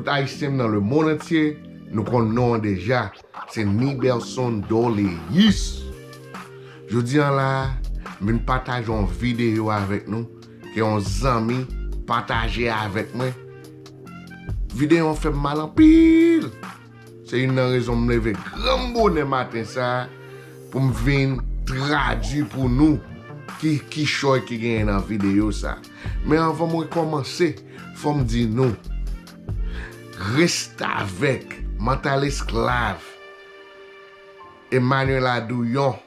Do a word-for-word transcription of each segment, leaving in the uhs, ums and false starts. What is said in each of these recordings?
Tout Ayisyen nan lemonn antye, nou konn non an deja, se Nibelson Doléus. Jodi an la, m vin pataje yon videyo avèk nou, ke yon zanmi pataje avèk mwen. Videyo an fè m mal anpil. Se youn nan rezon m leve gran bonè maten sa a pou m vin tradui pou nou ki kichòy ki genyen nan videyo sa a. Men anvan mwen kòmanse, fò m di nou, restavèk, mantal esklav, Emmanuel Adouyon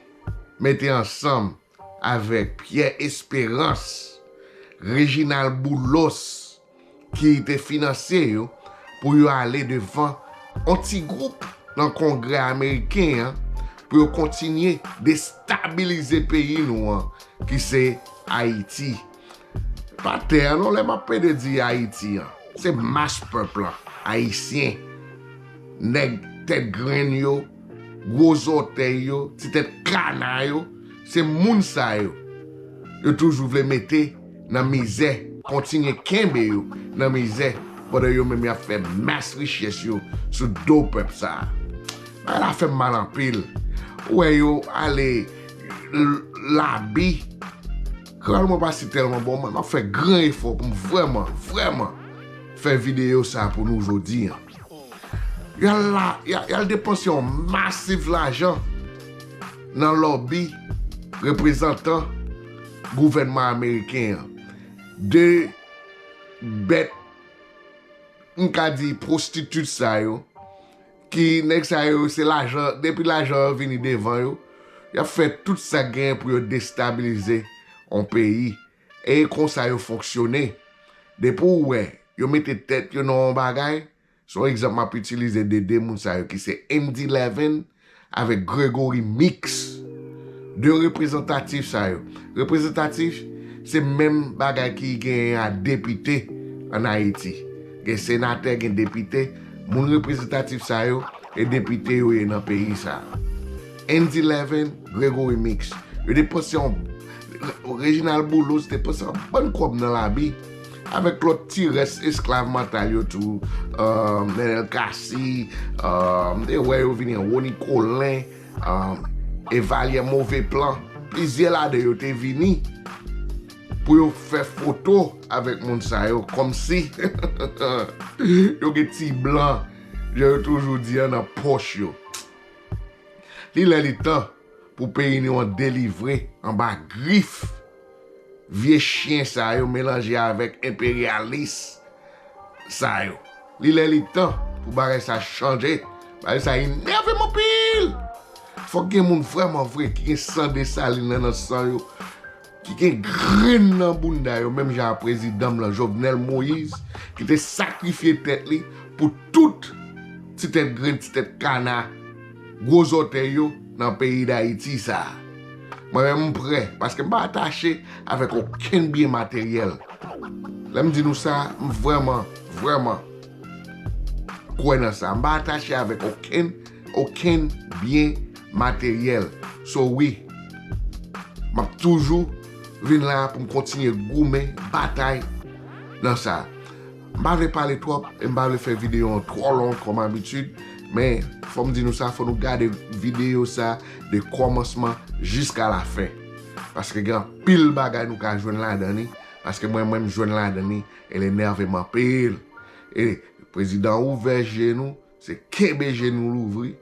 mete ansanm avèk Pierre Espérance, Reginald Boulos, ki te finanse yo pou yo ale devan yon ti gwoup nan Kongrè ameriken an pou yo kontinye destabilize peyi nou an, ki se Ayiti. Pa tè an non, lè m ap pede di Ayiti an, se mas pèp lan, Ayisyen. Nèg tèt grenn yo, gwo zòtèy yo, ti tèt kana yo, se moun sa yo yo toujou vle mete nan mizè, kontinye kenbe yo nan mizè, pandan yo menm y ap fè mas richès yo sou do pèp sa a. Bagay la fè m mal anpil. Ou wè yo ale l-, labi. Kreyòl mwen pa si tèlman bon, men m ap fè gran efò pou m vrèman, vrèman fè videyo sa a pou nou jodi an. Y al la, y al, y al depanse yon masiv lajan nan lòbi reprezantan gouvènman ameriken an. De bèt, m ka di, pwostitit sa yo, ki nèg sa yo, se lajan, depi lajan an vini devan yo, y ap fè tout sa k genyen pou yo destabilize yon peyi. E konsa yo fonksyone. Depi w wè yo mete tèt yo nan yon bagay, se yon egzanp m ap itilize de de moun sa yo ki se Andy Levin avèk Gregory Meeks. De reprezantatif sa yo. Reprezantatif, se menm bagay ki genyen a depite ann Ayiti. Gen senatè, gen depite. Moun reprezantatif sa yo, e depite yo ye nan peyi sa a. Andy Levin, Gregory Meeks. Yo depanse yon, Reginald Boulos depanse yon bann kòb nan labi avèk lòt ti rès esklav mantal yo tou, um, Nenel Cassy, um, m te wè yo vini, Rony Colin, um, Evalyè Move Plan. Plizyè ladan yo te vini pou yo fè foto avèk moun sa yo, kòmsi yo gen ti blan, jan yo toujou di an, nan pòch yo. Li lè li tan pou peyi nou an delivre anba grif vye chyen sa yo melanje avèk enperyalis sa yo. Li lè li tan pou bagay sa chanje. Bagay sa enève m anpil. Fòk gen moun vrèman vre ki gen san Desalin nan, nan san yo, ki gen grenn nan bounda yo, menm jan a prezidan m lan, Jovenel Moïse, ki te sakrifye tèt li pou tout ti tèt grenn, ti tèt kana, gwo zòtèy yo nan peyi Dayiti sa a. Mwen menm, m prè, paske m pa atache avèk okenn byen materyèl. Lè m di nou sa, m vrèman, vrèman kwè nan sa. M pa atache avèk okenn, okenn byen materyèl. So, wi, m ap toujou vin la pou m kontinye goumen, batay nan sa. M pa vle pale twòp e m pa vle fè videyo an twò long kòm abitid, men fò m di nou sa, fò nou gade videyo sa de kòmansman jiska lafen. Paske gen anpil bagay nou ka jwenn ladan li, paske mwen menm m jwenn ladan li, e l enève m anpil. E prezidan ouvè je nou, se kenbe je nou louvri,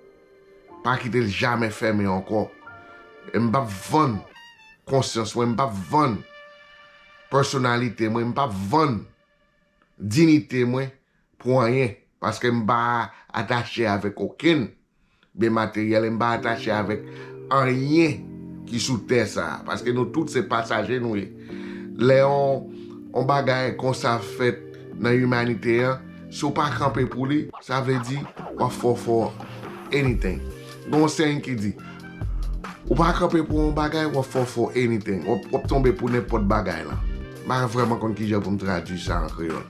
pa kite l jamè fèmen ankò. E m p ap vann konsyans mwen, m p ap vann pèsonalite mwen, m p ap vann diyite mwen pou anyen, paske m pa atache avèk okenn byen materyèl, e m pa atache avèk anyen ki sou tè sa a, paske nou tout se pasaje nou ye. Lè yon, yon bagay konsa fèt nan imanite an, si w pa kanpe pou li, sa vle di w ap fall for anything. Gen yon saying ki di, ou pa kanpe pou yon bagay, w ap fall for anything. W ap, w ap tonbe pou nenpòt bagay lan. M pa vrèman konn kijan pou m tradui sa an kreyòl.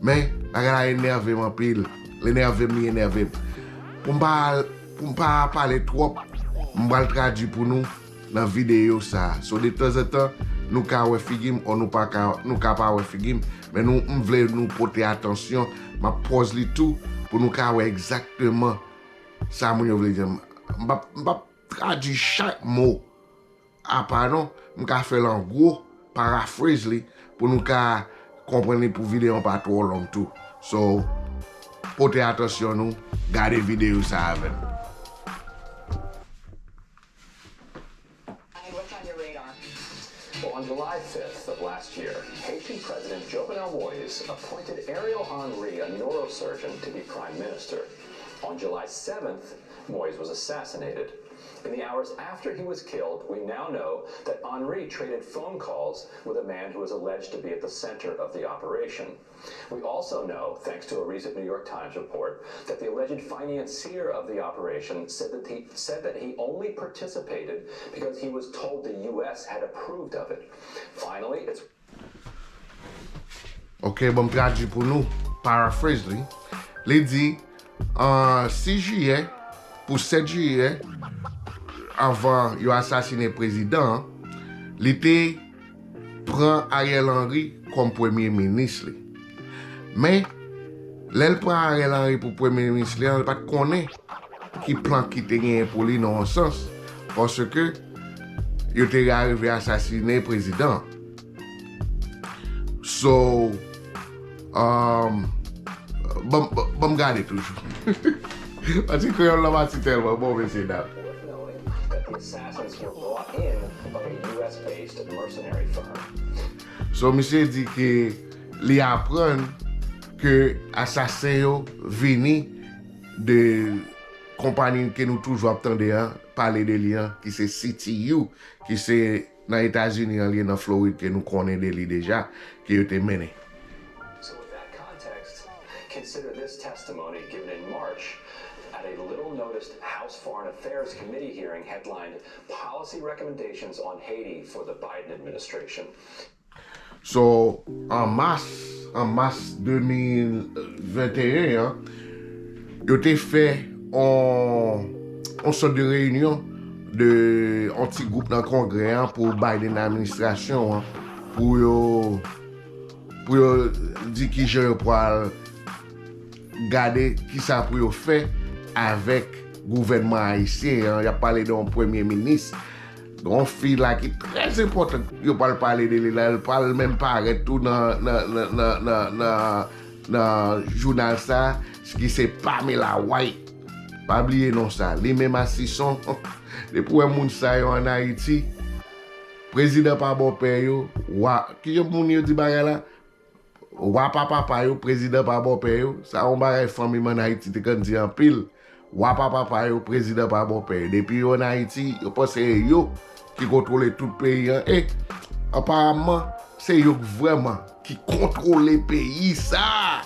Men, bagay la enève m anpil. L enève m, li enève m. Pou m pa, pou m pa pale twòp, m pral tradui pou nou nan videyo sa a. So, detanzantan, Nou ka wè figi m, o nou pa ka, nou ka pa wè figi m, men nou, m vle nou pote atansyon, m ap pòz li tou, pou nou ka wè egzakteman sa moun yo vle di. M p ap, m p ap tradui chak mo apa non, m ka fè l an gwo, paraphrase li, pou nou ka konprann li, pou videyo an pa twò long tou. So, pote atansyon nou, gade videyo sa avè m. What's on your radar? Well, on July fifth of last year, Haitian President Jovenel Moïse appointed Ariel Henry, a neurosurgeon, to be prime minister. On July seventh, Moïse was assassinated. In the hours after he was killed, we now know that Henry traded phone calls with a man who is alleged to be at the center of the operation. We also know, thanks to a recent New York Times report, that the alleged financier of the operation said that he, said that he only participated because he was told the U S had approved of it. Finally, it's Ok, ban m tradui pou nou, paraphrase li. Li di, an sis jiyè, pou sèt jiyè, anvan yo asasinen prezidan an, li te pran Ariel Henry kòm premye minis li. Men, lè l pran Ariel Henry pou premye minis li an, li pa t konnen ki plan ki te genyen pou li nan yon sans, paske yo te arive asasinen prezidan. So, um, ban m gade toujou. Pati kreyòl lan pati tèlman bon, mesye dam. Worth noting that the assassins were brought in by a U S based mercenary firm. So, misye di ke li aprann ke asasen yo vini de konpayi ke nou toujou ap tande an, pale de li an, ki se C T U, ki se nan Etazini an, li ye nan Florid, ke nou konnen de li deja, ke yo te mennen. So, with that context, consider this testimony given in March at a little noticed House Foreign Affairs Committee hearing headlined Policy Recommendations on Haiti for the Biden Administration. So, an mas, an mas de mil venteyen an, yo te fè on, on sòt de reyinyon de on ti gwoup nan Kongrè an pou Biden administrasyon an, pou yo, pou yo di kijan yo pral gade kisa pou yo fè avèk gouvènman ayisyen an. Y ap pale de yon premye minis. Gen yon fi la ki trè enpòtan, yo pral pale de li la, l pral menm parèt tou nan, nan, nan, nan, nan, nan, nan jounal sa, ki se Pamela White. Pa bliye non sa, li menm a Sison. Depi w wè moun sa yo ann Ayiti, prezidan pa bòpè yo, wa, kijan moun yo di bagay la? Wa pa papa yo, prezidan pa bòpè yo. Sa yon bagay fanmi m ann Ayiti te konn di anpil. Wa pa papa yo, prezidan pa bòpè yo. Depi yo ann Ayiti, yo panse e yo ki kontwole tout peyi an. E, aparamman, se yo k vrèman ki kontwole peyi sa.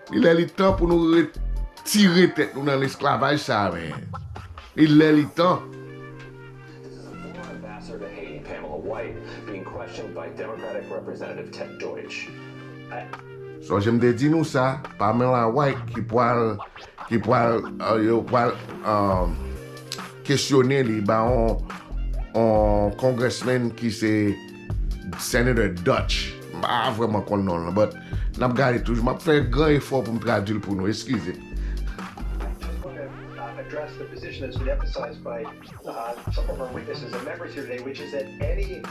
Li lè li tan pou nou retire tèt nou nan lesklavaj sa, men. Li lè li tan. This is a former ambassador to Haiti, Pamela White, being questioned by Democratic Representative Ted Deutch. Sonje m te di nou sa, Pamela White ki pral, ki pral, uh, yo pral um, kesyone li ba on, on congressman ki se Senator Deutch. M pa vrèman konn non l, but n ap gade toujou. M ap fè gran efò pou m tradui l pou nou, eskize. Address the position that's been emphasized by uh, some of our witnesses and members here today, which is that any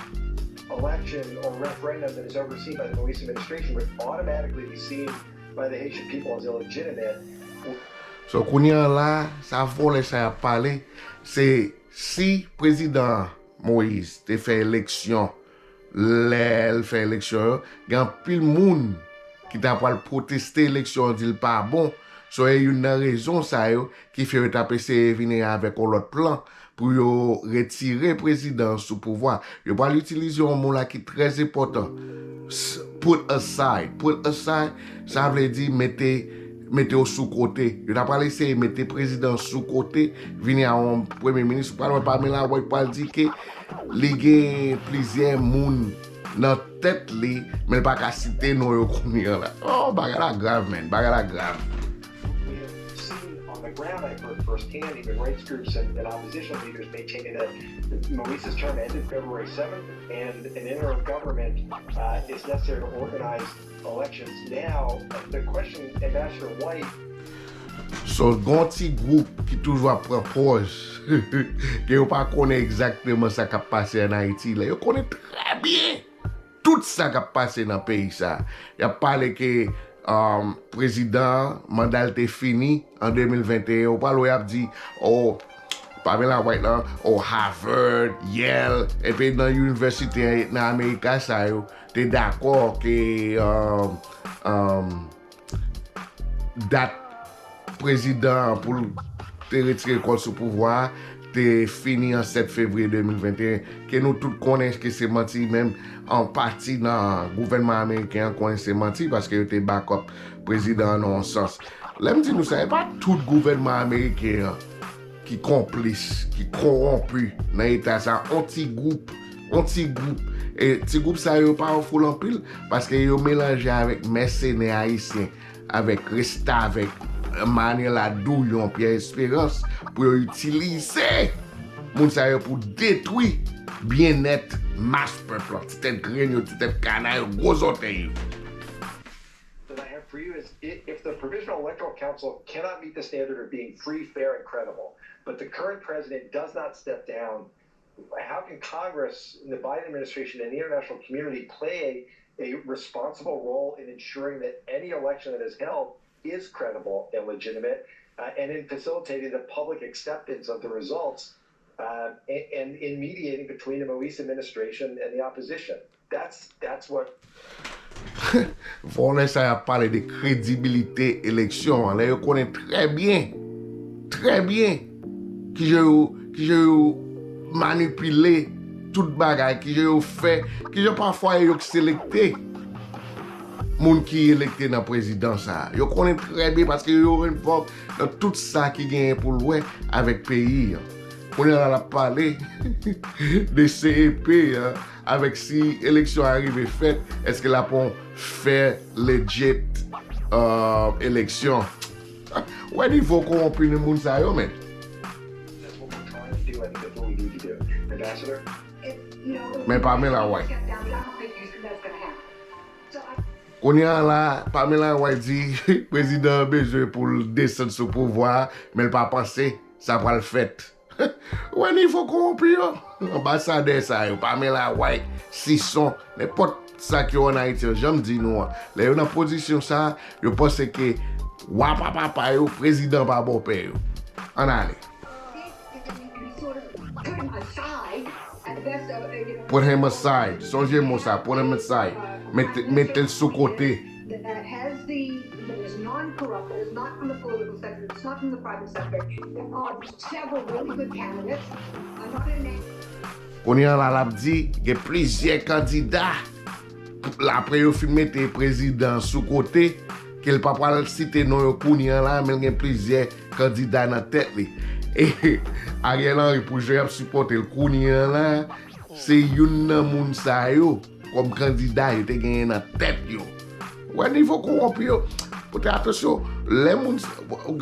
election or referendum that is overseen by the Moïse administration would automatically be seen by the Haitian people as illegitimate. So kounye a la, sa vòlè sa y ap pale, se si prezidan Moïse te fè eleksyon, lè l fè eleksyon yo, gen anpil moun ki ta pral pwoteste eleksyon an, di l pa bon. So e youn nan rezon sa yo ki fè yo t ap eseye vini avèk yon lòt plan pou yo retire prezidan an sou pouvwa. Yo pral itilize yon mo la ki trè enpòtan. Put aside. Put aside, sa vle di mete, mete w sou kote. Yo ta pral eseye mete prezidan an sou kote, vini a yon premye minis. Ou pral wè Pamela White pral di ke li gen plizyè moun nan tèt li, men l pa ka site non yo kounye a la. Oh, bagay la grav, man. Bagay la grav. We have seen on the Brown, I've heard firsthand human rights groups and, and opposition leaders maintaining that Moise's term ended February seventh and an interim government uh, is necessary to organize elections now. The question, Ambassador White, So, gen yon ti gwoup ki toujou ap pran pòz ke yo pa konnen egzakteman sa k ap pase ann Ayiti la. Yo konnen trè byen tout sa k ap pase nan peyi sa. Y ap pale ke um, prezidan an, manda l te fini an de mil venteyen. Ou pral wè y ap di, oh, Pamela White lan, oh, Harvard, Yale, epi nan inivèsite nan Amerika sa yo te dakò ke um, um, dat prezidan an pou l te retire kò l sou pouvwa a te fini an sèt fevriye de mil venteyen, ke nou tout konnen ke se manti, menm an pati nan gouvènman ameriken an konnen se manti paske yo te bakòp prezidan an nan yon sans. Lè m di nou sa, e pa tout gouvènman ameriken an ki konplis, ki kowonpi nan eta sa, on ti gwoup, on ti gwoup. E ti gwoup sa yo pawaful anpil paske yo melanje avèk mèsenè ayisyen, avèk restavèk Manyen Ladouyon, Pyè Esperans pou yo itilize moun sa yo pou detwi byennèt mas pèp lan, ti tèt grenn yo, ti tèt kana yo, gwo zòtèy yo. That I have for you is if the Provisional Electoral Council cannot meet the standard of being free, fair, and credible, but the current president does not step down, how can Congress, the Biden administration, and the international community play a responsible role in ensuring that any election that is held is credible and legitimate uh, and in facilitating the public acceptance of the results uh, and, and in mediating between the Moise administration and the opposition? That's, that's what Vòlè sa y ap pale de kredibilite eleksyon an, lè yo konnen trè byen, trè byen kijan yo, kijan yo manipile tout bagay, kijan yo fè, kijan pafwa e yo k selekte moun ki elekte nan prezidan sa a. Yo konnen trè byen paske yo envòlv nan tout sa ki genyen pou l wè avèk peyi an. Kounye a la l ap pale de C E P an, avèk si eleksyon a rive fèt, èske l ap yon fair, legit uh, eleksyon. Ou wè nivo kowonpi nan moun sa yo, men. That's what we're trying to do. I think that's what we need to do. Ambassador? Men Pamela White. Kounye a la, Pamela White di prezidan an bezwen pou l desann sou pouvwa a, men l pa panse sa pral fèt. Ou wè nivo kowonpi yo? Anbasadè sa yo, Pamela White, Sison, nenpòt sa ki yo ann Ayiti an, jan m di nou an, lè yo nan pozisyon sa a, yo panse ke wa pa papa yo, prezidan pa bòpè yo. Ann ale. Put him aside. Sonje mo sa, put him aside. Mete, mete l sou kote. That has the, that is non-corrupt, that is not from the political sector, it's not from the private sector. There are several really good candidates. I'm not going to name Kounye a la l ap di gen plizyè kandida. Apre yo fin mete prezidan sou kote, ke l pa pral site non yo kounye a la, men l gen plizyè kandida nan tèt li. E Ariel Henry, pou jan y ap sipòte l kounye a la, se youn nan moun sa yo kòm kandida yo te genyen nan tèt yo. Ou wè nivo kowonpi yo? Pote atansyon, lè moun,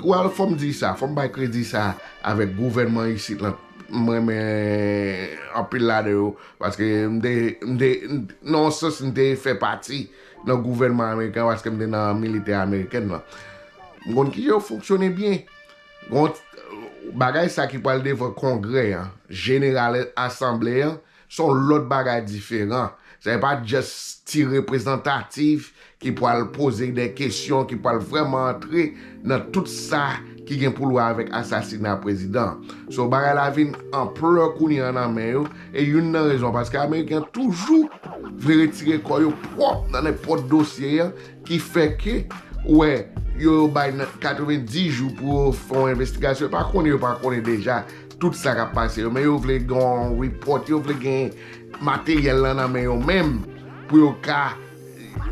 well, fò m di sa, fò m bay kredi sa avèk gouvènman isit lan. M renmen anpil ladan yo, paske m te, m te, nan yon sans, m te fè pati nan gouvènman ameriken an, paske m te nan militè amerikèn lan. M konn kijan yo fonksyone byen. Gon bagay sa ki pral devan Kongrè an, Jeneral Asanble an, se yon lòt bagay diferan. Sa e pa just ti reprezantatif ki pral poze de kesyon, ki pral vrèman antre nan tout sa ki gen pou l wè avèk asasina prezidan an. So, bagay la vin anplè kounye a nan men yo, e youn nan rezon, paske Ameriken an toujou vle retire kò yo pwòp nan nenpòt dosye an, ki fè ke, ou wè, yo bay nan katrevenndis jou pou yo fè yon envestigasyon. Yo pa konnen, yo pa konnen deja tout sa k ap pase yo, men yo vle gen yon report, yo vle gen materyèl lan nan men yo menm pou yo ka,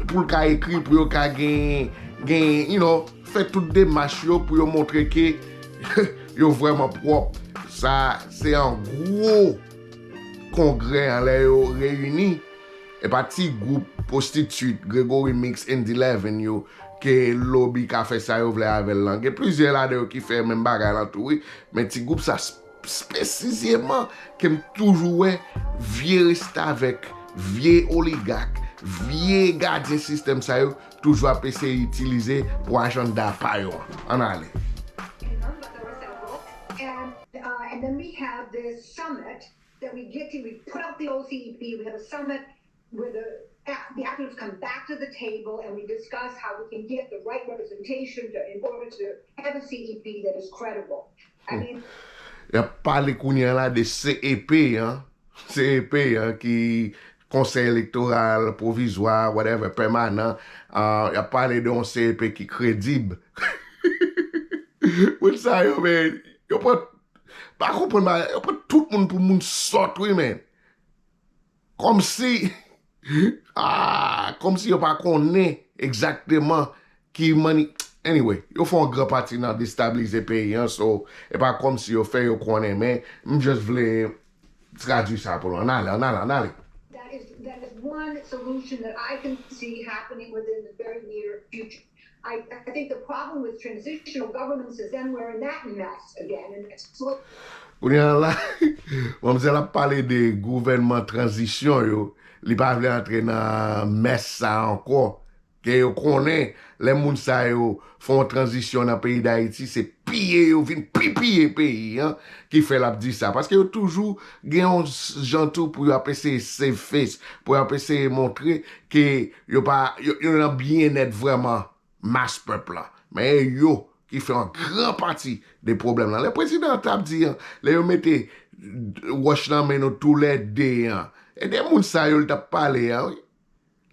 pou l ka ekri, pou yo ka gen, gen, you know, fè tout demach yo pou yo montre ke yo vrèman pwòp. Sa se yon gwo kongrè an lè yo reyini. E pa ti gwoup pwostitit Gregory Meeks and Eleven yo ke lobi ka fè sa yo vle avè l lan. Gen plizyè ladan yo ki fè menm bagay lan tou, wi. Men ti gwoup sa s- spesifyeman ke m toujou wè vye restavèk, vye oligak, vye gadyen sistèm sa yo toujou ap eseye itilize pou ajanda pa yo an. Ann ale. And, uh, and then we have this summit that we get to, we put out the O C E P, we have a summit where the, the actors come back to the table and we discuss how we can get the right representation to, in order to have a C E P that is credible. I mean, y ap pale kounye a la de C E P an. C E P an ki Konsèy Elektoral Pwovizwa, whatever, pèmanan. Ah, y ap pale de yon C E P ki kredib. Moun sa yo, men, yo pran, pa konprann bagay, yo pran tout moun pou moun sòt, wi, men. Kòmsi, ah, kòmsi yo pa konnen egzakteman ki manni. Anyway, yo fè yon gran pati nan destabilize peyi an, so, e pa kòmsi yo fè yo konnen, men m just vle tradui sa pou nou. Ann ale, ann ale, ann ale. That is, that is one solution that I can see happening within the very near future. I, I think the problem with transitional governments is then we're in that mess again, and it's slow. Kounye a la, manmzèl ap pale de gouvènman tranzisyon yo, li pa vle antre nan mès sa ankò. Ke yo konnen, lè moun sa yo fè yon tranzisyon nan peyi Dayiti, se piye yo vin pi piye peyi an, ki fè l ap di sa. Paske yo toujou gen yon jan tou pou yo ap eseye save face, pou yo ap eseye montre ke yo pa, yo, yo nan byennèt vrèman mas pèp la. Men e yo ki fè yon gran pati de pwoblèm lan. Lè prezidan an t ap di an, lè yo mete wòch nan men nou toulède an, e de moun sa yo l t ap pale an, wi.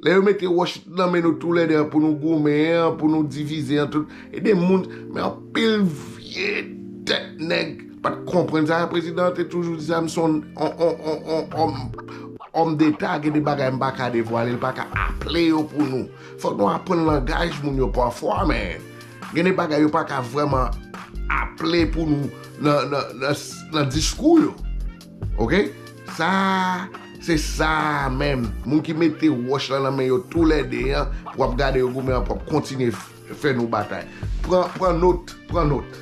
Lè yo mete wòch nan men nou toulède an pou nou goumen an, pou nou divize an, tout, e de moun, men anpil vye tèt nèg pa t konprann sa. Prezidan an te toujou di sa, m se yon, yon, yon, yon, yon òm, òm deta, gen de bagay m pa ka devwale, l pa ka aple yo pou nou. Fòk nou aprann langaj moun yo pafwa, men gen de bagay yo pa ka vrèman aple pou nou nan, nan, nan, nan diskou yo. Oke? Sa, se sa menm. Moun ki mete wòch lan nan men yo toulède an, w ap gade yo goumen an, w ap kontinye f- fè nou batay. Pran, pran not, pran not.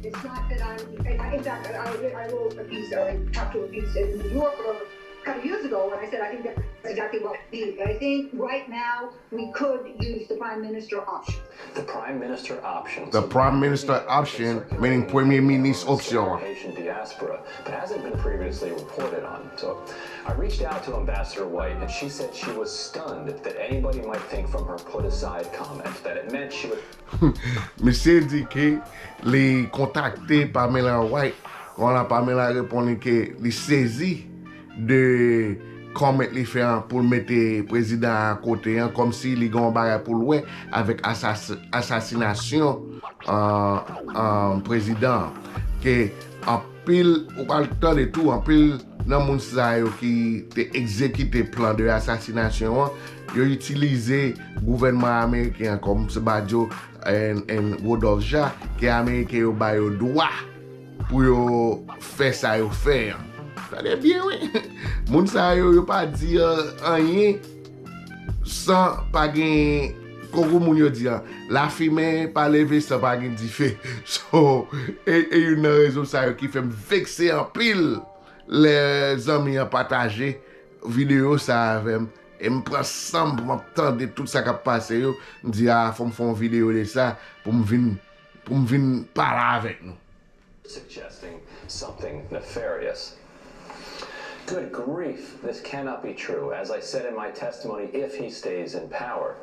It's not that I'm, I, I, in fact, I, I wrote a piece, or I talked to a piece in New York a couple years ago, and I said I think that's exactly what we need. But I think right now we could use the prime minister option. The prime minister option. The prime minister option, meaning premye minis opsyon an. Haitian diaspora, but hasn't been previously reported on. So I reached out to Ambassador White, and she said she was stunned that anybody might think from her put aside comment that it meant she would Misye di ke li kontakte Pamela White. Kounye a Pamela reponn li ke li sezi de comment li fè an pou l mete prezidan an kote an, kòmsi li gen yon bagay pou l wè avèk asas- asasinasyon, ah, ah, prezidan an. Ke anpil, ou pral tande tou, anpil nan moun sa yo ki te egzekite plan de asasinasyon an, yo itilize gouvènman ameriken an kòm se Badio and, and Rodolphe Ja, ke ameriken yo ba yo dwa pou yo fè sa yo fè an. Tande byen, wi. Moun sa yo, yo pa di, euh, anyen san pa gen, kòm moun yo di an, lafimen pa leve san pa gen dife. So, e, e youn nan rezon sa yo ki fè m vekse anpil lè zanmi an pataje videyo sa avè m. E m pran san m pou m ap tande tout sa k ap pase yo. M di, a, fò m fè yon videyo de sa pou m vin, pou m vin pale avèk nou. Suggesting something nefarious. Good grief, this cannot be true. As I said in my testimony, if he stays in power,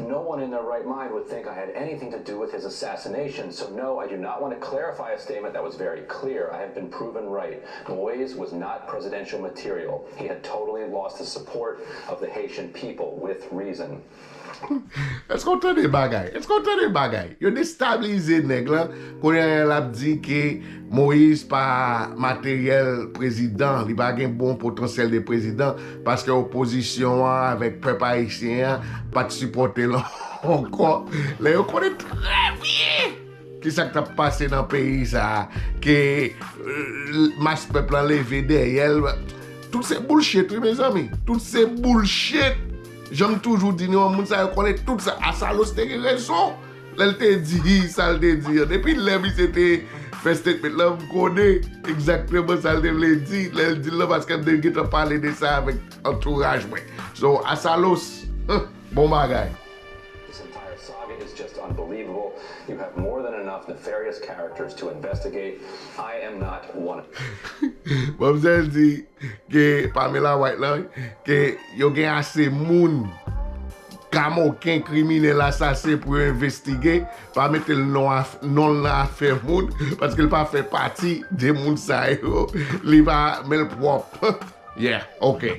no one in their right mind would think I had anything to do with his assassination. So no, I do not want to clarify a statement that was very clear. I have been proven right. Moise was not presidential material. He had totally lost the support of the Haitian people with reason. Èske w tande bagay? Èske w tande bagay? Yo destabilize nèg lan. Kounye a l ap di ke Moïse pa materyèl prezidan, li pa gen bon potansyèl de prezidan, paske opozisyon an avèk pèp ayisyen an pa t sipòte l ankò. Lè yo konnen trè byen kisa k t ap pase nan peyi sa a, ke, euh, mas pèp lan leve dèyè l. Tout se bullshit, wi, mezanmi. Tout se bullshit. Jan m toujou di nou an, moun sa yo konnen tout sa. Asalòs te gen rezon lè l te di sa l te di an. Depi lè misye te fè statement lan, m konnen egzakteman sa l te vle di lè l di l lan, paske m te gentan pale de sa avèk antouraj mwen. So, Asalòs, bon bagay. This entire saga is just unbelievable. You have more than enough nefarious characters to investigate. I am not one of Manmzèl di ke Pamela White lan, ke yo gen ase moun kamoken, kriminèl, asasen pou yo envestige, pa mete l non a, non l nan afè moun, paske l pa fè pati de moun sa yo, li pa, men l pwòp. Yeah, ok.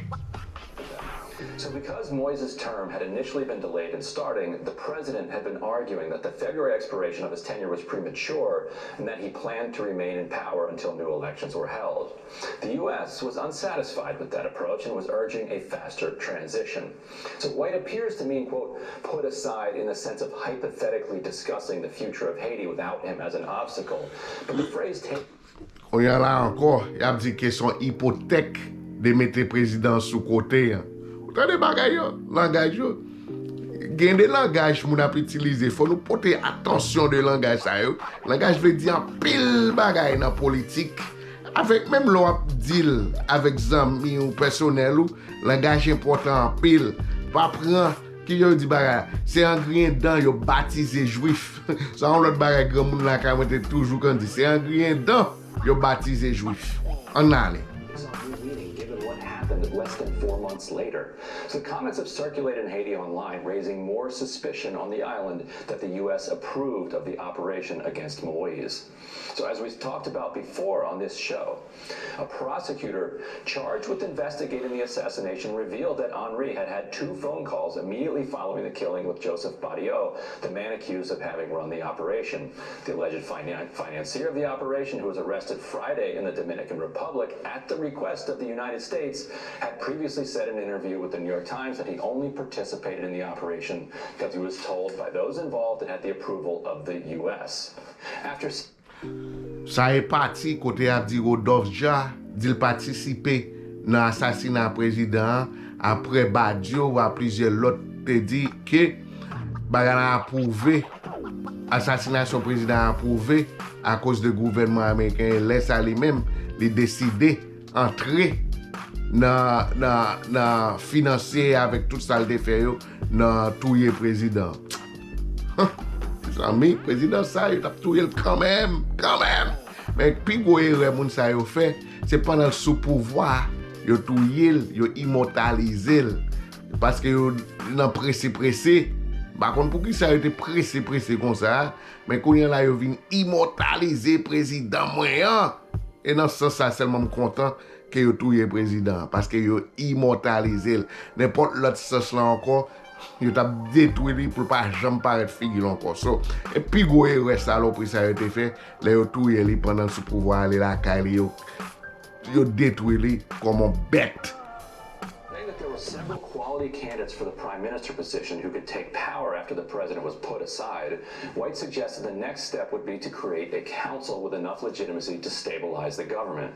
So, because Moise's term had initially been delayed in starting, the president had been arguing that the February expiration of his tenure was premature and that he planned to remain in power until new elections were held. The U S was unsatisfied with that approach and was urging a faster transition. So, White appears to mean, quote, put aside in the sense of hypothetically discussing the future of Haiti without him as an obstacle. But the phrase take Kounye a la ankò, y ap di ke se yon ipotèk de mete prezidan sou kote an. Ou tande bagay yo, langaj yo. Gen de langaj moun ap itilize, fò nou pote atansyon de langaj sa yo. Langaj vle di anpil bagay nan politik. Avèk, menm lè w ap deal avèk zanmi ou, pèsonèl ou, langaj enpòtan anpil. Pa pran, kijan yo di bagay la, se an griyen dan yo batize jwif. Sa yon lòt bagay granmoun lakay mwen te toujou konn di, se an griyen dan yo batize jwif. Ann ale. Given what happened less than four months later. So the comments have circulated in Haiti online, raising more suspicion on the island that the U S approved of the operation against Moise. So, as we talked about before on this show, a prosecutor charged with investigating the assassination revealed that Henri had had two phone calls immediately following the killing with Joseph Badio, the man accused of having run the operation. The alleged finan- financier of the operation, who was arrested Friday in the Dominican Republic at the request of the United States, had previously said in an interview with the New York Times that he only participated in the operation because he was told by those involved it had the approval of the U S. After Sa e pati kote y ap di Rodolphe Jean di l patisipe nan asasina prezidan an, apre Badio ak plizyè lòt te di ke bagay la apwouve, asasinasyon prezidan an apwouve akoz de gouvènman ameriken, e lè sa li menm, li deside antre nan, nan, nan finansye avèk tout sa l te fè yo nan touye prezidan. Mezanmi, prezidan sa, yo t ap touye l kanmenm, kanmenm. Men pi gwo erè moun sa yo fè, se pandan l sou pouvwa, yo touye l, yo imòtalize l. Paske yo nan prese prese. M pa konn poukisa yo te prese prese konsa, men kounye a la yo vin imòtalize prezidan mwen an. E nan sans sa sèlman m kontan ke yo touye prezidan an, paske yo imòtalize l. Nenpòt lòt sans lan ankò, yo t ap detwi li pou l pa janm parèt figi l ankò. So, e pi gwo erè salopri sa yo te fè, lè yo touye li pandan l sou pouvwa a, li lakay li, yo, yo detwi li kòm yon bèt. Saying that there were several quality candidates for the prime minister position who could take power after the president was put aside, White suggested the next step would be to create a council with enough legitimacy to stabilize the government.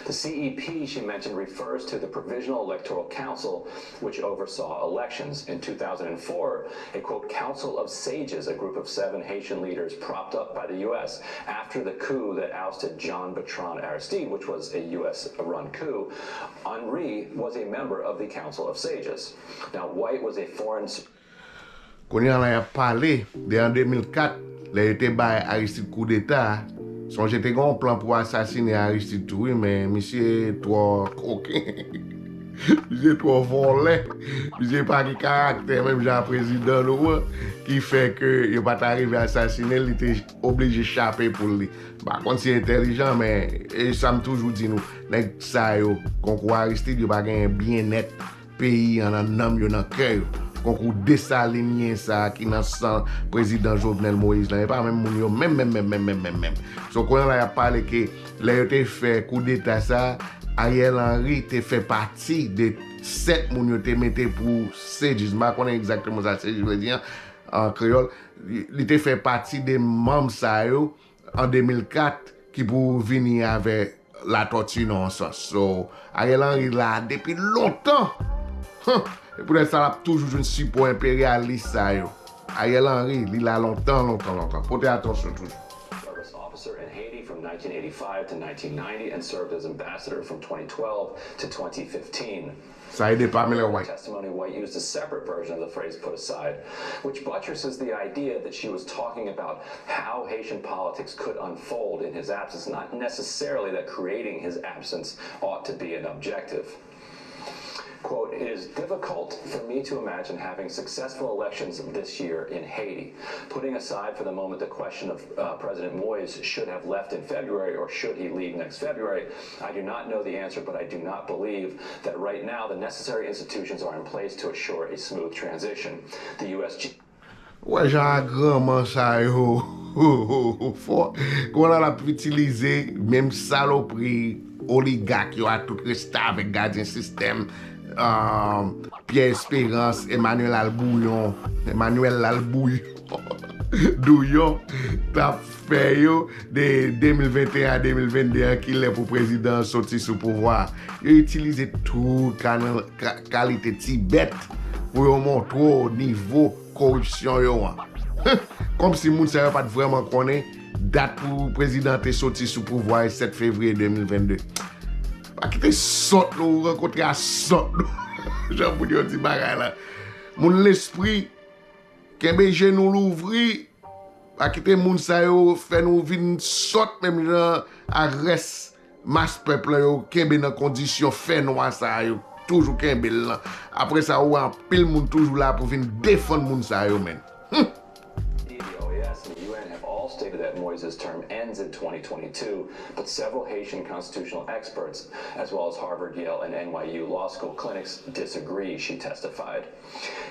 The C E P she mentioned refers to the Provisional Electoral Council, which oversaw elections. In two thousand four, a, quote, council of sages, a group of seven Haitian leaders propped up by the U S after the coup that ousted Jean Bertrand Aristide, which was a U S run coup, Henri was a member of the Council of Sages. Now, White was a foreign Kounye a la y ap pale de an de mil kat, lè yo te bay Aristide koudeta a. Sonje te gen yon plan pou asasinen Aristide tou, wi, men misye twò koken. Misye twò vòlè. Misye pa gen karaktè menm jan a prezidan nou an, ki fè ke yo pa ta rive asasinen l, li te oblije chape poul li. M pa konn si entèlijan, men e sa m toujou di nou, nèg sa yo, konkou Aristide, yo pa genyen byennèt peyi an nan nanm yo, nan kè yo. Konkou Desalinyen sa a ki nan san prezidan Jovenel Moïse lan, e pa menm moun yo menm, menm, menm, menm, menm, menm, menm. So, kounye a la y ap pale ke lè yo te fè koudeta sa a, Ariel Henry te fè pati de sèt moun yo te mete pou sages. M pa konnen egzakteman sa sages vle di an, an kreyòl. Li, li te fè pati de manm sa yo an de mil kat ki pou vini avè Latortue nan yon sans. So, Ariel Henry la depi lontan. Huh! Se poutèt sa l ap toujou jwenn sipò enperyalis sa yo. Ariel Henry, li la lontan, lontan, lontan. Pote atansyon toujou. Service officer in Haiti from nineteen eighty-five to nineteen ninety and served as ambassador from twenty twelve to twenty fifteen. Sa ede Pamela White. Testimony, White used a separate version of the phrase put aside, which buttresses the idea that she was talking about how Haitian politics could unfold in his absence, not necessarily that creating his absence ought to be an objective. Quote, it is difficult for me to imagine having successful elections this year in Haiti. Putting aside for the moment the question of uh, President Moise should have left in February or should he leave next February, I do not know the answer, but I do not believe that right now the necessary institutions are in place to assure a smooth transition. The U S G. Ou wè jan agranman sa yo fò. Kòman l ap itilize menm salopri oligak yo a tout restavèk gadyen sistèm, Pierre Espérance, Emmanuel Albouyon, Emmanuel Albouyon, Douyon t ap fè yo de de mil venteyen a de mil vennde an, kilè pou prezidan an soti sou pouvwa a. Yo itilize tout kalite ti bèt pou yo montre w nivo koripsyon yo an. Kòmsi moun sa yo pa t vrèman konnen dat pou prezidan te soti sou pouvwa a sèt fevriye de mil vennde. Pa kite sòt nou rankontre a sòt nou. Jan pou yo di bagay la. Moun lespri, kenbe je nou louvri. Pa kite moun sa yo fè nou vin sòt menm jan ak rès mas pèp lan yo kenbe nan kondisyon fènwa sa yo toujou kenbe l lan. Apre sa, ou wè anpil moun toujou la pou vin defann moun sa yo, menn. Humm! The O A S and the U N have all stated that Moise's term ends in twenty twenty-two, but several Haitian constitutional experts, as well as Harvard, Yale, and N Y U law school clinics, disagree, she testified.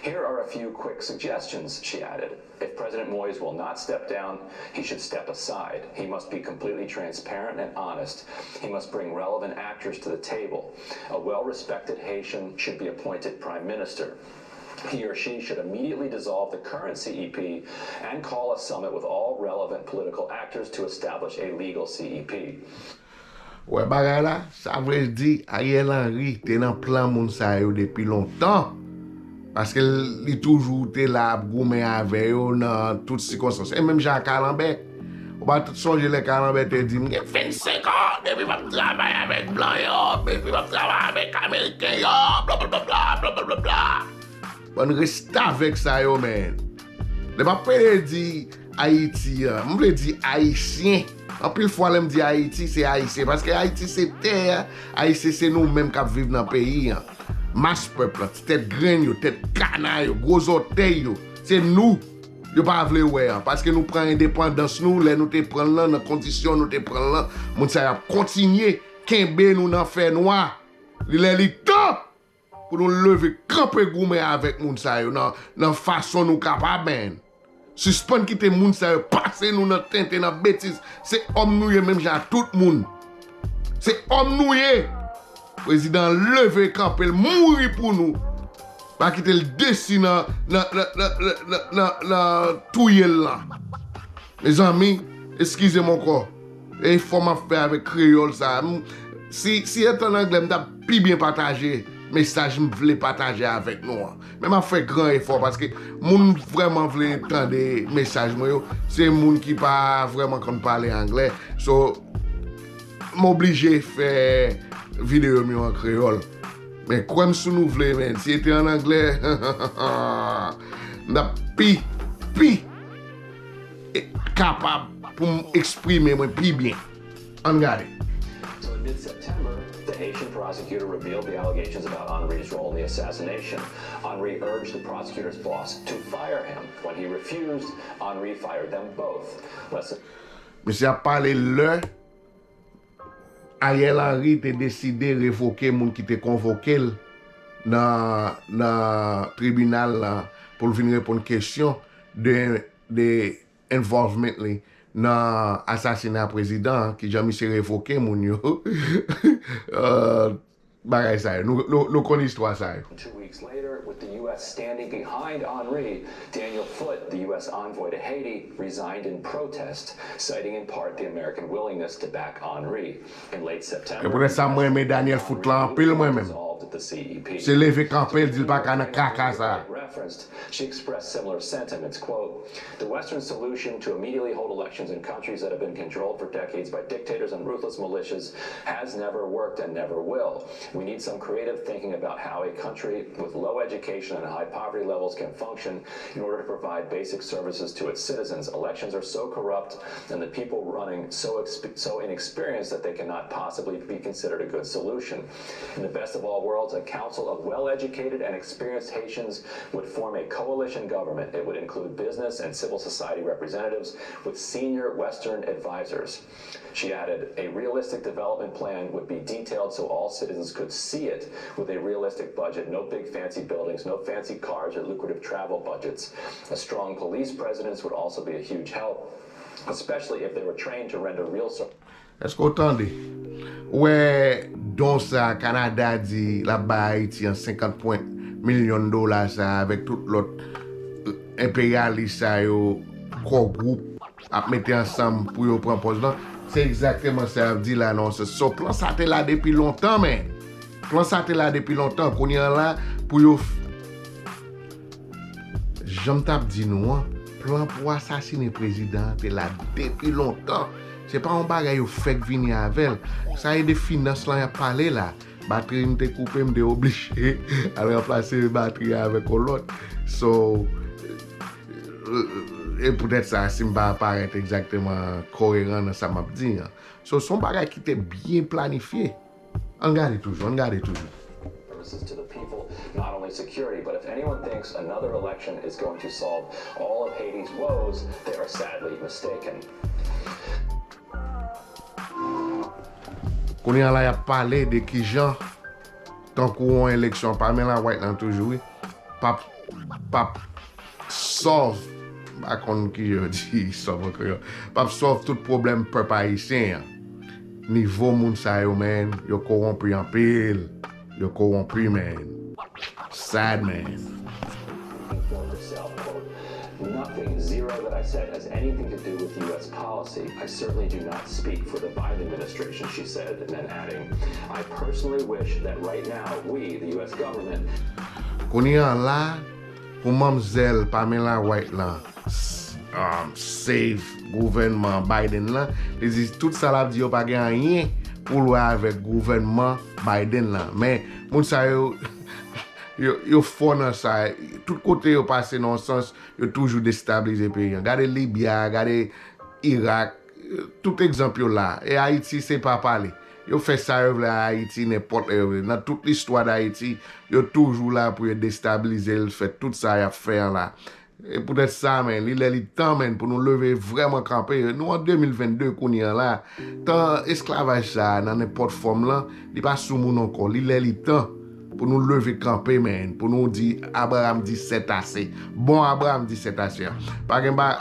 Here are a few quick suggestions, she added. If President Moise will not step down, he should step aside. He must be completely transparent and honest. He must bring relevant actors to the table. A well respected Haitian should be appointed prime minister. He or she should immediately dissolve the current C E P and call a summit with all relevant political actors to establish a legal C E P. Ou wè bagay la, sa vle di Ariel Henry te nan plan moun sa yo depi lontan. Paske li toujou te la ap goumen avè yo nan tout sikonstans. E menm jan ak Kalanbè. Ou pa t sonje lè Kalanbè te di, "M gen vennsenk an depi m ap travay avèk blan yo, depi m ap travay avèk Ameriken yo, blablabla, blablabla." Bann restavèk sa yo, menn. Lè m ap pede di Ayiti an, m vle di Ayisyen. Anpil fwa, lè m di Ayiti, se Ayisyen. Paske Ayiti se tè a, Ayisyen se nou menm k ap viv nan peyi an. Mas pèp lan, ti tèt grenn yo, tèt kana yo, gwo zòtèy yo, se nou yo pa vle wè an. Paske nou pran endepandans nou, lè nou te pran l lan, nan kondisyon nou te pran l lan, moun sa yo ap kontinye kenbe nou nan fènwa. Li lè li tan pou nou leve kanpe goumen avèk moun sa yo nan, nan fason nou kapab, menn. Sispann kite moun sa yo pase nou nan tenten, nan betiz. Se òm nou ye menm jan ak tout moun. Se òm nou ye. Prezidan an leve kanpe, l mouri pou nou. Pa kite l desi nan, nan, nan, nan, nan, nan, nan touye l lan. Mezanmi, eskize m ankò. Efò m ap fè avèk kreyòl sa a, m, si, si se t an anglè, m t ap pi byen pataje mesaj m vle pataje avèk nou an. Men m ap fè gran efò paske moun vrèman vle tande mesaj mwen yo, se moun ki pa vrèman konn pale anglè. So, m oblije fè videyo m yo an kreyòl. Men kwè m si nou vle, men si se te an anglè, m t ap pi, pi e, kapab pou m eksprime mwen pi byen. Ann gade. So in mid September, the Haitian prosecutor revealed the allegations about Henry's role in the assassination. Henry urged the prosecutor's boss to fire him. When he refused, Henry fired them both. Less than Misye ap pale lè Ariel Henry te deside revoke moun ki te konvoke l nan, nan tribinal la pou l vin reponn kesyon de, de involvement li nan asasina prezidan an, kijan misye revoke moun yo. Euh, bagay sa yo. Nou, nou, nou konn istwa sa yo. Two weeks later, with the U S standing behind Henry, Daniel Foote, the U S envoy to Haiti, resigned in protest, citing in part the American willingness to back Henry. In late September, E poutèt sa, mwen renmen Daniel Foote la anpil, mwen menm. Dissolved at the C E P. Se leve kanpe l di l pa ka nan kaka sa. Referenced, she expressed similar sentiments. Quote, the Western solution to immediately hold elections in countries that have been controlled for decades by dictators and ruthless militias has never worked and never will. We need some creative thinking about how a country with low education and high poverty levels can function in order to provide basic services to its citizens. Elections are so corrupt and the people running so, exp- so inexperienced that they cannot possibly be considered a good solution. In the best of all worlds, a council of well educated and experienced Haitians would form a coalition government. It would include business and civil society representatives with senior Western advisors. She added, a realistic development plan would be detailed so all citizens could see it, with a realistic budget, no big fancy buildings, no fancy cars or lucrative travel budgets. A strong police presence would also be a huge help, especially if they were trained to render real service. Èske w tande? Ou wè don sa Kanada di l ap bay Ayiti an senkant pwen milyon dola sa avèk tout lòt enperyalis sa yo, kò gwoup ap mete ansanm pou yo pran pòz lan. Se egzakteman sa y ap di la non. So plan sa te la depi lontan men. Plan sa te la depi lontan. Kounye an la pou yo jan m t ap di nou an, plan pou asasine prezidan an te la depi lontan. Se pa yon bagay yo fèk vini avè l. Sa e de finans lan y ap pale la. Batri m te koupe, m te oblije al ranplase batri a avèk yon lòt. So, e poutèt sa, si m pa parèt egzakteman koeran nan sa m ap di an. So, se yon bagay ki te byen planifye. Ann gade toujou, ann gade toujou. Services to the people, not only security, but if anyone thinks another election is going to solve all of Haiti's woes, they are sadly mistaken. Kounye a la y ap pale de kijan tankou yon eleksyon Pamela White lan toujou wi, p ap p ap solve, m pa konn ki yo di solve an kreyòl, p ap solve tout pwoblèm pèp ayisyen an. Nivo moun sa yo, man, yo kowonpi anpil. Yo kowonpi, man. Sad, man. For herself, quote, nothing, zero that I said has anything to do with U S policy. I certainly do not speak for the Biden administration, she said, and then adding, I personally wish that right now we, the U S government, Kounye a la, pou manmzèl Pamela White lan, um, save gouvènman Biden lan, li di tout sa l ap di yo pa gen anyen pou l wè avèk gouvènman Biden lan. Men, moun sa yo, yo, yo fò nan sa. Tout kote yo pase nan yon sans, yo toujou destabilize peyi an. Gade Libya, gade Irak, tout egzanp yo la. E Ayiti se pa pale. Yo fè sa yo vle a Ayiti nenpòt lè yo vle. Nan tout listwa d Ayiti, yo toujou la pou yo destabilize l, fè tout sa y ap fè an la. E poutèt sa, men, li lè li tan, men, pou nou leve vrèman kanpe. Nou an de mil vennde kounye an la. Tan esklavaj sa a, nan nenpòt fòm lan, li pa sou moun ankò. Li lè li tan pou nou leve kanpe, men, pou nou di, Abraham di sètase. Bon, Abraham di sètase. Pa gen ba,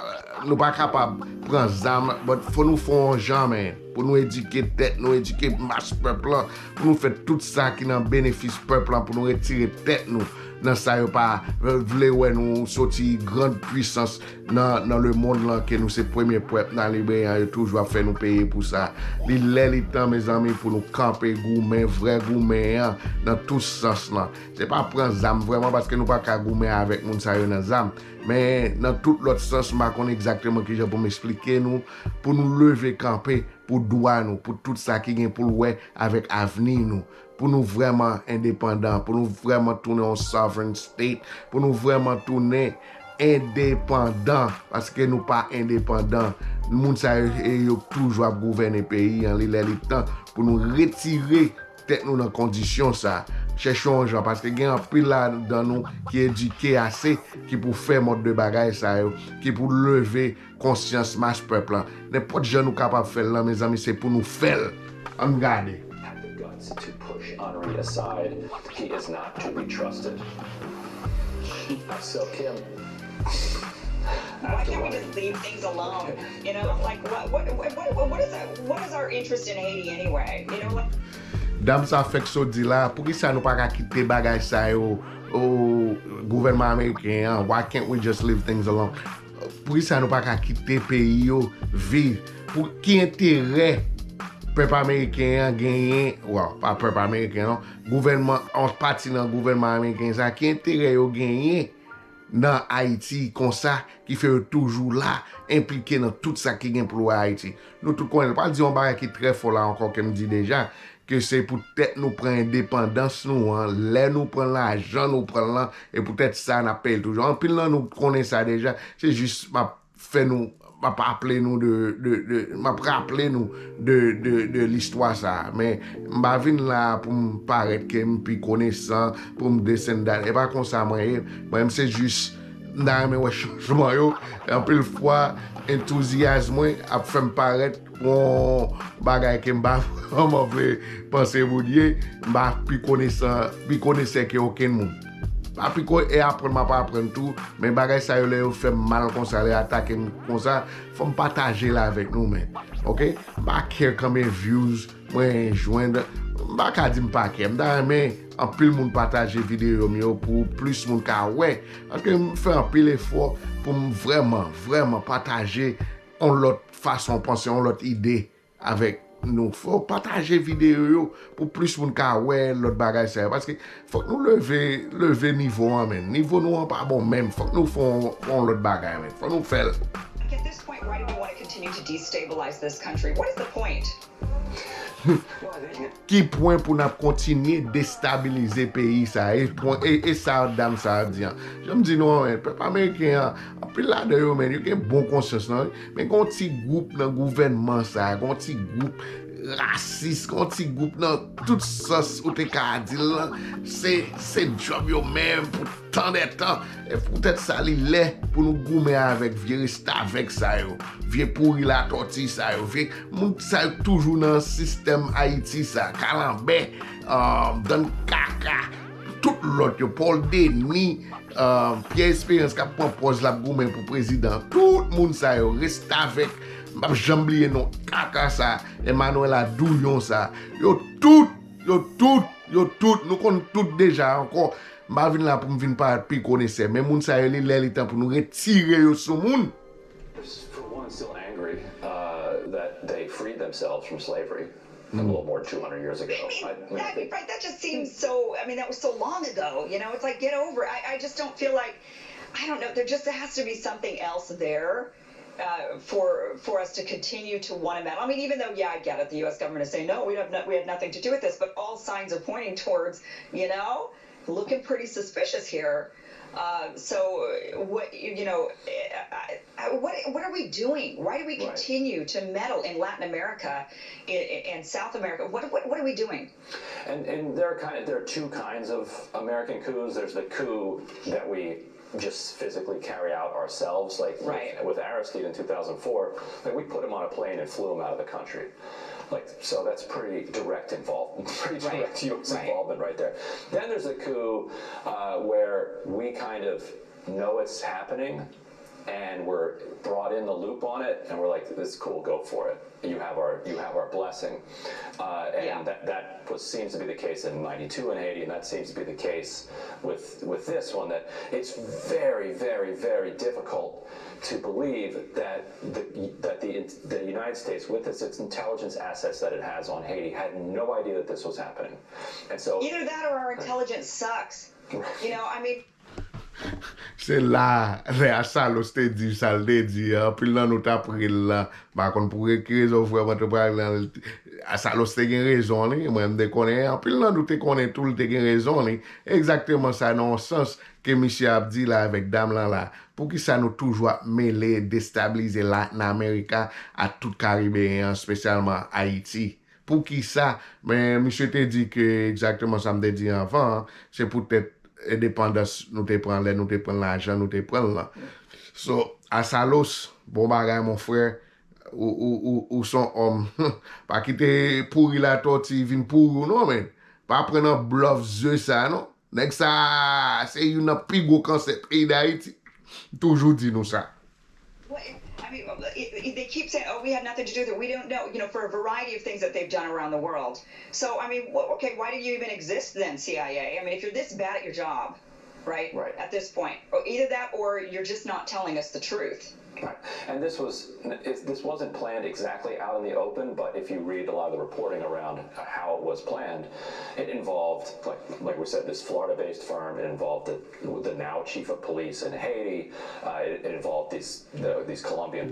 nou pa kapab pran zam, but fò nou fè yon jan, men, pou nou edike tèt nou, edike mas pèp lan, pou nou fè tout sa ki nan benefis pèp lan, pou nou retire tèt nou nan sa yo pa vle wè nou soti grand puissance nan, nan lemonn lan, ke nou se premye pèp nan libre an, yo toujou ap fè nou peye pou sa. Li lè li tan, mezanmi, pou nou kanpe goumen, vrè goumen an, nan tout sans lan. Se pa pran zam vrèman, paske nou pa ka goumen avèk moun sa yo nan zam. Men nan tout lòt sans, m pa konn egzakteman kijan pou m esplike nou, pou nou leve kanpe pou dwa nou, pou tout sa ki gen pou l wè avèk avni nou, pou nou vrèman endepandan, pou nou vrèman tounen yon sovereign state, pou nou vrèman tounen endepandan, paske nou pa endepandan. Moun sa yo, e yo toujou ap gouvène peyi an, li lè li tan pou nou retire tèt nou nan kondisyon sa. Chèche yon jan, paske gen anpil ladan nou ki edike ase, ki pou fè mòd de bagay sa yo, ki pou leve konsyans mas pèp lan. Nenpòt jan nou kapab fè l lan, mezanmi, se pou nou fè l. Ann gade. Had the guts to push Henri aside. He is not to be trusted. So, Kim, Why can't we just leave things alone? You know, like what what what what, what is that, what is our interest in Haiti anyway? You know what? Dam sa fèk sot di la, poukisa nou pa ka kite bagay sa yo, o, gouvènman ameriken an, why can't we just leave things alone? Poukisa nou pa ka kite peyi yo viv? Pou ki enterè pèp ameriken an genyen, well, pa pèp ameriken non, gouvènman, yon pati nan gouvènman ameriken sa, ki enterè yo genyen nan Ayiti konsa, ki fè yo toujou la, enplike nan tout sa ki gen pou wè Ayiti. Nou tout konnen, m pral di yon bagay ki trè fò la ankò ke m di deja, ke se poutèt nou pran endepandans nou an, lè nou pran lajan nou pran l lan, e poutèt sa n ap peye l toujou. Anpil nan nou konnen sa deja, se jis m ap fè nou, m ap aple nou de, de, de, m ap raple nou de, de, de listwa sa a. Men m pa vin la pou m parèt ke m pi konesan, pou m this and that. E pa konsa mwen ye. Mwen, m se jis, m ta renmen wè chanjman yo. Anpil fwa, entouzyas mwen ap fè m parèt yon bagay ke m pa vrèman vle panse moun ye, m pa pi konesan, pi konesè ke okenn moun. Pa pi ko-, e aprann m ap aprann tou, men bagay sa yo lè yo fè m mal konsa, lè yo atake m konsa, fò m pataje l avèk nou, men. Oke? M pa care konbyen views mwen jwenn, m pa ka di m pa care, m ta renmen anpil moun pataje videyo m yo pou plis moun ka wè, paske m fè anpil efò pou m vrèman, vrèman pataje yon lòt fason panse, yon lòt ide avèk nou. Fò pataje videyo yo pou plis moun ka wè lòt bagay sa yo. Paske fòk nou leve, leve nivo an, men. Nivo nou an pa bon menm. Fòk nou fè yon, yon lòt bagay, men. Fòk nou fè l. Like at this point, why do we want to continue to destabilize this country? What is the point? Ki pwen pou n ap kontinye destabilize peyi sa? E, pwen, e, e sa dam sa a di an. Jan m di nou an, men, pèp ameriken an, anpil ladan yo, men, yo gen bon konsyans lan, wi. Men gen yon ti gwoup nan gouvènman sa a, gen yon ti gwoup rasis, gen yon ti gwoup nan tout sans ou te ka di l lan, se, se djòb yo menm pou tan dè tan. E poutèt sa, li lè pou nou goumen avèk vye restavèk sa yo, vye pouri latòti sa yo, vye moun sa yo toujou nan sistèm Ayiti sa, kalanbè, ah, dann kaka, tout lòt yo, Paul Denis, ah, Pierre Espérance k ap pran pòz l ap goumen pou prezidan. Tout moun sa yo, restavèk, m p ap janm bliye non kaka sa, Emmanuel Adouyon sa. Yo tout, yo tout, yo tout, nou konn tout deja ankò. M pa vin la pou m vin parèt pi konesè, men moun sa yo, li lè li tan pou nou retire yo sou moun. For one, still angry uh, that they freed themselves from slavery a little more than two hundred years ago. I mean, that, right, that just seems so, I mean, that was so long ago, you know? It's like, get over it. I, I just don't feel like, I don't know, there just has to be something else there uh, for for us to continue to want to meddle. I mean, even though, yeah, I get it, the U S government is saying, no, we have, no, we have nothing to do with this, but all signs are pointing towards, you know, looking pretty suspicious here. Uh, so what you know, I, I, what what are we doing? Why do we continue to meddle in Latin America and, and South America? What, what what are we doing? And, and there are kind of there are two kinds of American coups. There's the coup that we just physically carry out ourselves, like right. with, with Aristide in two thousand four. Like we put him on a plane and flew him out of the country. Like so, that's pretty direct involvement, pretty direct right. U S right. involvement right there. Then there's a coup uh, where we kind of know it's happening, and we're brought in the loop on it, and we're like, "This is cool, go for it. You have our you have our blessing." Uh, and yeah. that that was seems to be the case in ninety-two in Haiti, and that seems to be the case with with this one. That it's very, very, very difficult to believe that the that the the United States, with its, its intelligence assets that it has on Haiti, had no idea that this was happening. And so either that or our intelligence sucks. You know, I mean. Se la, lè Asalòs te di sa l te di an, anpil nan nou t ap ri l lan. M pa konn pou ki rezon vrèman te pral ri l lan. Asalòs te gen rezon li, mwen m te konnen, anpil nan nou te konnen tou l te gen rezon li. Egzakteman sa nan yon sans ke misye ap di la avèk dam lan la. Poukisa nou toujou ap mele destabilize Latin America ak tout Karibeyen an, espesyalman Ayiti? Poukisa? Men misye te di ke egzakteman sa m te di anvan an, se poutèt endepandans nou te pran lè nou te pran lajan nou te pran l lan. So, Asalòs, bon bagay mon frè, ou, ou, ou, ou son òm. Pa kite pouri latòti vin pouri w non, men. Pa pran nan blòf zye sa non. Nèg sa a, se youn nan pi gwo kansè peyi Dayiti. M toujou di nou sa. Well, I mean, it, it, they keep saying, oh, we had nothing to do with it. We don't know, you know, for a variety of things that they've done around the world. So, I mean, wh- okay, why do you even exist then, C I A? I mean, if you're this bad at your job. right? Right. At this point. Or either that or you're just not telling us the truth. Right. And this was this wasn't planned exactly out in the open, but if you read a lot of the reporting around how it was planned, it involved, like like we said, this Florida-based firm. It involved the the now chief of police in Haiti. Uh, it, it involved these the, these Colombian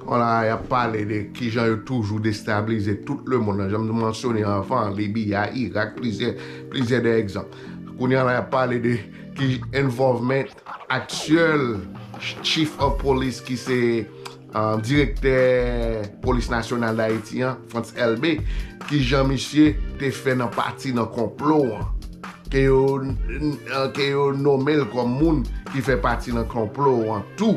Kounye a la y ap pale de kijan yo toujou destabilize tout lemonn nan. Jan m te mansyone anvan, Libi a, Irak, plizyè plizyè de egzanp. Kounye a la y ap pale de ki involvement aktyèl chief of police ki se direktè polis nasyonal Dayiti an, Frantz Elbé, kijan misye te fè nan pati nan konplo an, ke yo ke yo nonmen l kòm moun ki fè pati nan konplo an tou.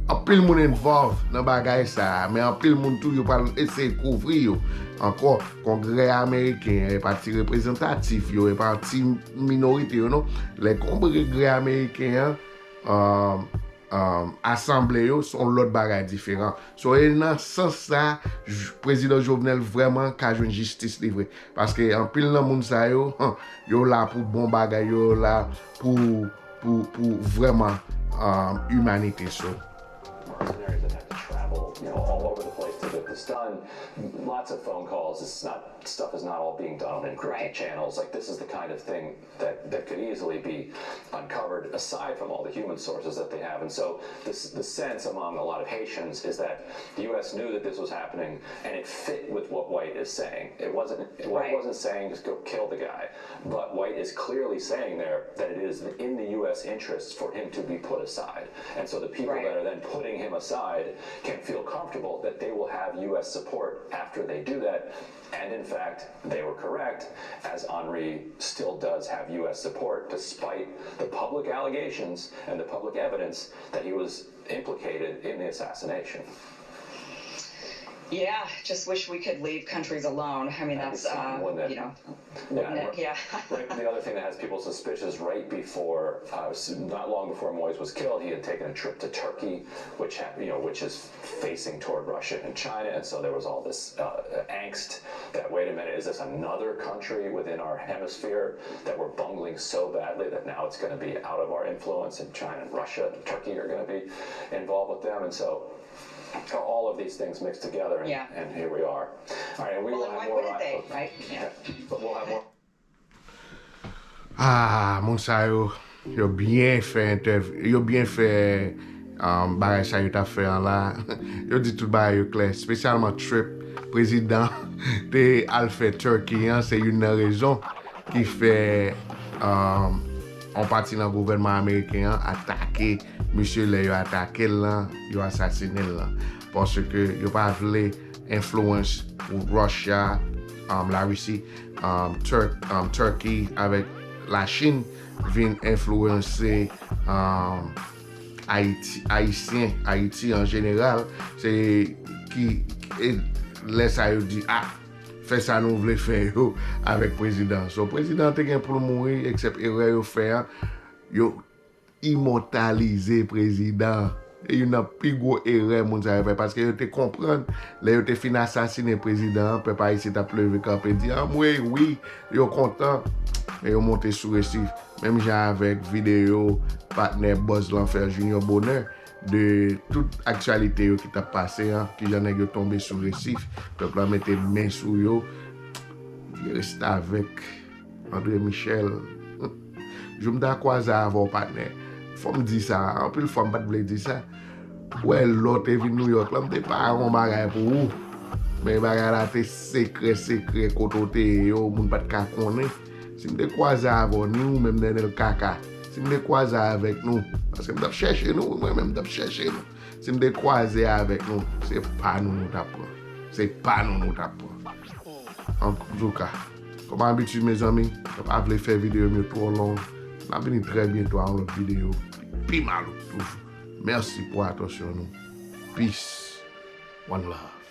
Anpil moun envòv nan bagay sa a, men anpil moun tou yo pral eseye kouvri yo ankò. Kongrè ameriken an, e pa ti reprezantatif yo, e pa ti minorite yo non. Lè kongrè ameriken an, asanble yo se yon lòt bagay diferan. So e nan sans sa, prezidan Jovenel vrèman ka jwenn jistis li vre. Paske anpil nan moun sa yo, yo la pou bon bagay, yo la pou pou pou vrèman imanite. So mercenaries that have to travel, you know, all over the place to get this done. Lots of phone calls. It's not stuff is not all being done on encrypted Right. channels. Like this is the kind of thing that that could easily be uncovered aside from all the human sources that they have. And so this the sense among a lot of Haitians is that the U S knew that this was happening and it fit with what White is saying. It wasn't White Right. wasn't saying just go kill the guy. But White is clearly saying there that it is in the U S interests for him to be put aside. And so the people Right. that are then putting him aside can feel comfortable that they will have U S support after they do that. And in fact, they were correct, as Henri still does have U S support despite the public allegations and the public evidence that he was implicated in the assassination. Yeah, just wish we could leave countries alone. I mean, That'd be that's, something, uh, wouldn't it? you know, Yeah, wouldn't it? right. Yeah. Right, the other thing that has people suspicious right before, uh, s- not long before Moise was killed, he had taken a trip to Turkey, which ha- you know, which is facing toward Russia and China, and so there was all this uh, angst that wait a minute, is this another country within our hemisphere that we're bungling so badly that now it's going to be out of our influence, and China and Russia and Turkey are going to be involved with them, and so all of these things mixed together, and, Yeah. and here we are. All right, and we Well, will and have why more. wouldn't they, about- right? Yeah. But we'll have more. Ah, moun sa yo, yo byen fè entèv yo byen fè um, bagay sa yo t ap fè an la. Yo di tout bagay yo klè, espesyalman Trump, prezidan te al fè Turkey an, se youn nan rezon ki fè um, yon pati nan gouvènman ameriken an atake misye, lè yo atake l lan, yo asasinen l lan. Paske yo pa vle enfliyans Russia, um, Larisi, um, Turk, um, Turkey avèk Lachin vin enfliyanse um, Ayiti, Ayisyen, Ayiti an jeneral, se ki e, lè sa yo di, ah, fè sa nou vle fè yo avèk prezidan. So prezidan te gen pou l mouri, eksèp erè yo fè an, yo imòtalize prezidan. E youn nan pi gwo erè moun sa yo fè, paske yo te konprann lè yo te fin asasinen prezidan an, pèp ayisyen t ap leve kanpe di anmwey, wi, yo kontan. Men yo monte sou resif. Menm jan avèk videyo patnè Buzz lan fè Junior Bonheur de tout aktyalite yo ki t ap pase an, kijan nèg yo tonbe sou resif, pèp la mete men sou yo. Restavèk André Michel. Jou m ta kwaze avè w, patnè. Fò m di sa, anpil fwa m pa t vle di sa. Ou wè, lè w te vin Nouyòk la, m te pare yon bagay pou ou. Men bagay la te sekrè, sekrè, kote w te ye yo, moun pa t ka konnen. Si m te kwaze avè w, ni ou menm Nènèl Kaka, si m te kwaze avèk nou, paske m t ap chèche nou, wi, mwen menm m t ap chèche nou. Si m te kwaze avèk nou, se pa nou nou t ap pran. Se pa nou nou t ap pran. Antouka, kòm abitid, mezanmi, mwen pa vle fè videyo m yo twò long. N ap vini trè byento a yon lòt videyo pi malouk toujou. Mèsi pou atansyon nou. Peace. One love.